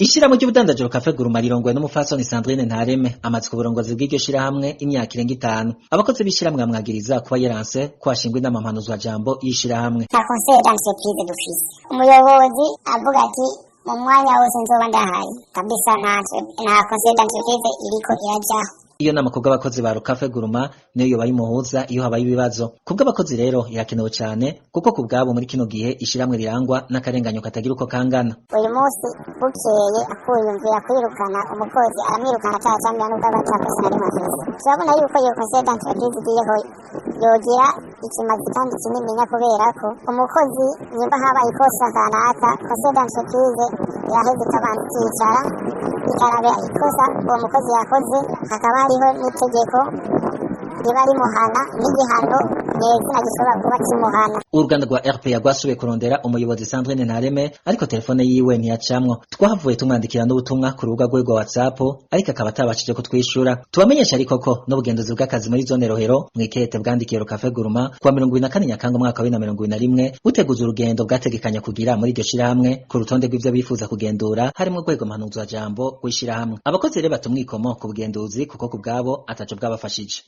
Ishirahamwe ry'ubudandaji Rukafe Guruma rirongowe n'umupfasoni Sandrine Ntareme, amaze ku burongozi bw'iryo shirahamwe imyaka irenga 5. Abakozi b'ishirahamwe bamwagiriza kuba yaranse ko hashingwa inama mpanuzwajambo y'ishirahamwe. Nta conseil d'entreprise dufise. Umuyobozi avuga ati mu mwanya wose nzoba ndahari kabisa, nta conseil d'entreprise iriko irajaho. Iyo nama kubw'abakozi ba Rukafe Guruma niyo yoba imuhuza iyo habaye ibibazo. Kubw'abakozi rero irakenewe cane, kuko kubwabo muri kino gihe ishiramwe rirangwa n'akarenganyo katagira uko kangana. Uyu munsi bukeye akuyumvira kwirukana umukozi, aramwirukana atacamira n'ubwo aba atakosa na rimwe afise. Turabona yuko iyo conseil d'entreprise igiyeho yogira ikimazi kandi kinininya, kubera ko umukozi nimba habaye ikosa kanaka, conseil d'entreprise iraheza ikabanza ikicara ikaraba ikosa uwo mukozi yakoze, hakaba hariho n'itegeko riba rimuhana n'igihano nyezina gishobora kuba kimuhana. Uruganda rwa RPA rwasubiye kurondera umuyobozi Sandrine Ntareme, ariko telefone yiwe ntiyacamwo. Twahavuye tumwandikira n'ubutumwa ku rubuga rwe rwa WhatsApp, ariko akaba atabashije kutwishura. Tubamenyesha ariko ko n'ubugenzuzi bw'akazi muri zone Rohero mw'ikete bwandikiye Rukafe Guruma kuwa 24 Nyakanga umwaka wa 2021, buteguza urugendo bwategekanya kugira muri iryo shirahamwe. Ku rutonde rw'ivyo bifuza kugendura harimwo urwego mpanuzwajambo rw'ishirahamwe. Abakozi rero batumwikomo ku bugenduzi, kuko ku bwabo ataco bwabafashije.